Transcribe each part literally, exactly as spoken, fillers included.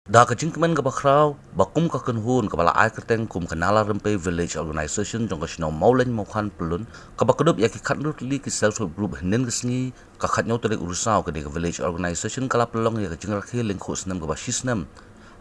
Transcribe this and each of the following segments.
Da ka jingkmen kaba khraw ba kum ka kynhun kaba la ai kyrteng kum ka Nala Rympei Village Organization jong ka shnong Mawleiñ Mawkhan Pyllun, kaba kdup ïa ki khatnru tylli ki self help group hynnin ka sngi, ka khatñiew tarik u Risaw, kane ka Village Organization ka la pynlong ïa ka jingrakhe lyngkhuh snem kaba shi snem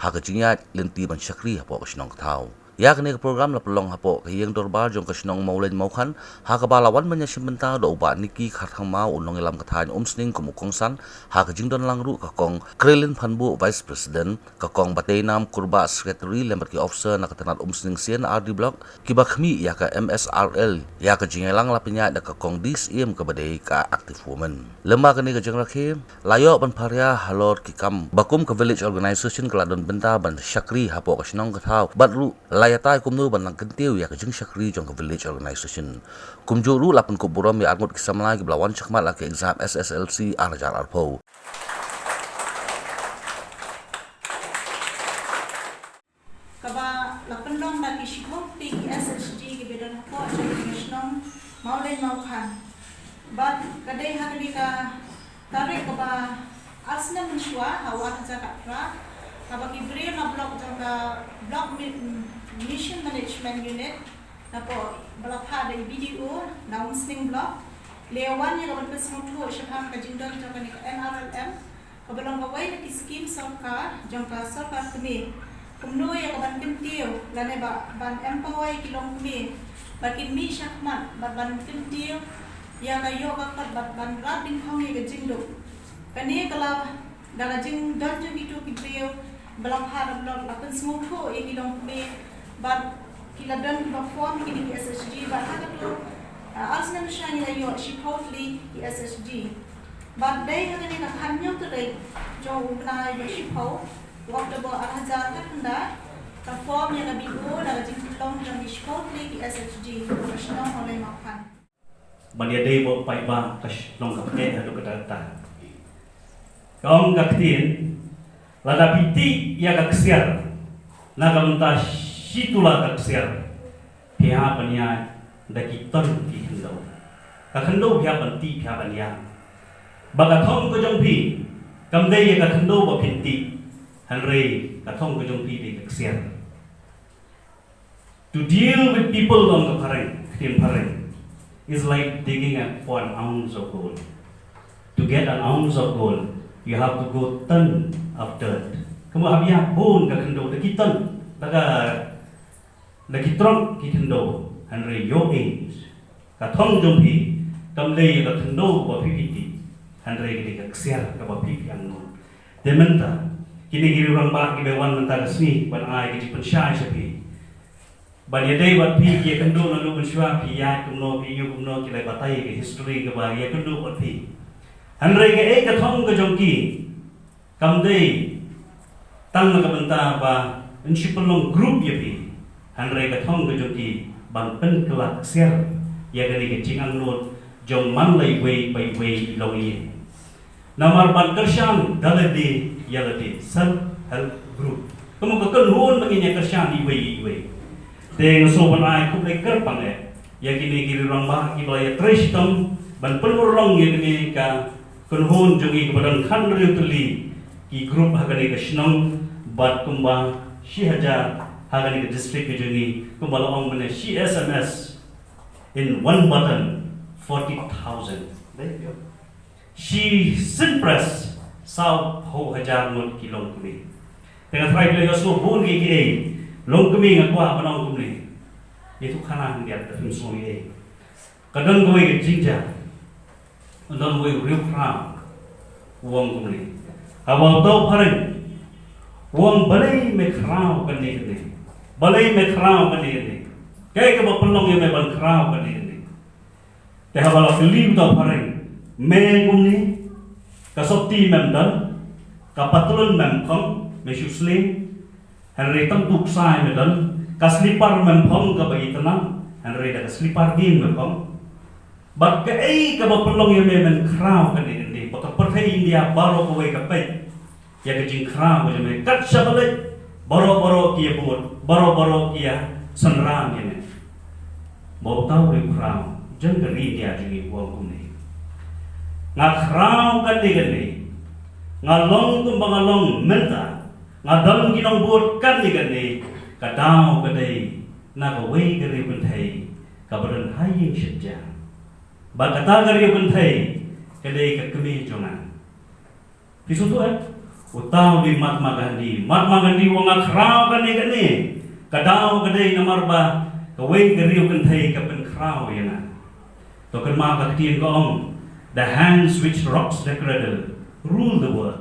ha ka jingïaid lynti ban shakri hapoh ka shnong ka thaw. Ïa kane ka program la pynlong hapoh ka ïing dorbar jong ka shnong Mawleiñ Mawkhan, ha kaba la wan ban ïashim bynta da u Bah Nicky Kharthangmaw, u nongïalam ka thaiñ Umsning, kum u kongsan, ha ka jingdon lang ruh ka Kong Krelin Phanbuh, Vice President, ka Kong Bateinam Kurbah, Secretary, lem bad ki officer na ka tnat Umsning C and R D Block, kiba khmih ïa ka M S R L. Ïa ka jingïalang la pynïaid da ka Kong D Syiem kaba dei ka active woman. Lem bad kane ka jingrakhe, la ïoh ban pharia halor ki kam ba kum ka Village Organization ka la don bynta ban shakri hapoh ka shnong ka thaw, bad ruh la ïatai kumno ban nang kyntiew ïa ka jingshakri jong ka Village Organization. Kumjuh ruh la pynkup burom ïa arngut ki samla kiba la wan shakhmat ha ka exam S S L C ar hajar arphew. Kaba la pynlong da ki shiphew tylli ki S H G kiba don hapoh jong ka shnong Mawleiñ Mawkhan. Bad ka dei ha kane ka tarik kaba ar snem mynshuwa ha u ar hajar khatphra, kaba ki briew na block jong ka Block Mi-, Mission Management Unit, napoh ba la phah da i B D O na Umsning Block, la wan ïa ka ban pynsngewthuh shaphang ka jingdon jong kane ka N R L M, kaba long kawei na ki skim sorkar jong ka sorkar kmie. Kumno ïa ka ban kyntiew lane ba ban empower ïa ki longkmie ba kin mih shakhmat bad ban kyntiew ïa ka ïoh ka kot bad ban rat dyngkhong ïa ka jingduk. Kane ka la da ka jingdon jong kito ki briew ba la phah da block, la pynsngewthuh ïa ki longkmie bad ki la don kiba form kine ki S H G bad ha kato, ah, ar snem sha ngi la ïoh shiphew tylli ki S H G. Bad dei ha kane ka khatñiew tarik jong u bnai ba shiphew u October ar hajar khatkhyndai, ka form ïa ka B O da ka jingpynlong jong ki shiphew tylli ki S H G ka shnong Mawleiñ Mawkhan. Ban ïadei bad paidbah ka shnong kaba eh haduh katta katta. Ka ong ka ktien, lada phi tih ïa ka ksiar na ka bynta shi tula ka ksiar, phi hap ban ïaid da ki ton ki khyndew. Ka khyndew phi hap ban tih, phi hap ban ïaid. Ba ka thong ka jong phi kam dei ïa ka khyndew ba phin tih, hynrei ka thong ka jong phi dei ka ksiar. To deal with people, ong ka phareng, ktien phareng, is like digging a, for an ounce of gold. To get an ounce of gold, you have to go ton of dirt. Kumba hap ïaid bun ka khyndew da ki ton, da ka, da ki trok ki khyndew, hynrei your age, ka thong jong phi kam dei ïa ka khyndew ba phi phi tih, hynrei ka dei ka ksiar kaba phi phi angnud. Te mynta kine ki riew rangbah kiba wan mynta ka sngi ban ai ka jingpynshai sha phi, ban ïadei bad phi, ki ïakynduh naduh mynshuwa, phi ïaid kumno, phi ïoh kumno, ki la batai ka history kaba ïakynduh bad phi. Hynrei kaei ka thong ka jong ki, kam dei tang na ka bynta ba yn shu pynlong group ïa phi, hynrei ka thong ka jong ki ban pynkylla ksiar ïa kane ka jingangnud jong man la iwei pa iwei i longïing. Namar ban kyrshan da lade ïa lade, self help group. Kumno ka kynhun ba ngin ïa kyrshan iwei iwei. Te nga sngewbha ban ai khublei kyrpang eh ïa kine ki riew rangbah kiba la ïatrei shitom ban pynurlong ïa kane ka kynhun jong ngi kaba don khathynriew tylli ki group ha kane ka shnong bad kumba shi hajar ha kane ka district ka jong ngi, kumba la ong mynne shi S M S, in one button, forty thousand. Shi synpress, saw phew hajar ngut ki longkmie. Te nga trai khlem ïohsngew bun kiei kiei, longkmie, nga kwah ban ong kumne. Ïathuh khana khyndiat, da phim sngew ei. Ka don kawei ka jingjia, ka don kawei u riewkhraw u ong kumne. Haba uta u phareng u ong, balei me khraw kane kane? Balei me khraw kane kane? Kaei kaba pynlong ïa me ban khraw kane kane? Te haba la kylli uta u phareng, me kumne, ka sopti mem don, ka patlun mem phong, me shu slem, hynrei tang tu ksai me don, ka slipar mem phong kaba itynnad, hynrei da ka slipar dien me phong. Bad kaei kaba pynlong ïa me men khraw kane kane, ba ka pyrthei India baroh kawei ka peit ïa ka jingkhraw ka jong me, kat shaba leit baroh baroh ki ïa bud, baroh baroh ki ïa synran ïa me. Bad uta u riewkhraw jong ka ri India jong ngi u ong kumne, nga khraw kane kane, nga long kumba nga long mynta, Nga don ki nongbud katne katne, ka daw ka dei na kawei ka riew kynthei kaba don ha ïing shet ja. Bad kata ka riew kynthei ka dei ka kmie jong nga. Phi sngewthuh eh? Uta u dei Mahatma Gandhi. Mahatma Gandhi u ong nga khraw kane kane, ka daw ka dei namar ba kawei ka riew kynthei ka pynkhraw ïa nga. To kynmaw ka ktien ka ong, the hands which rocks the cradle rule the world.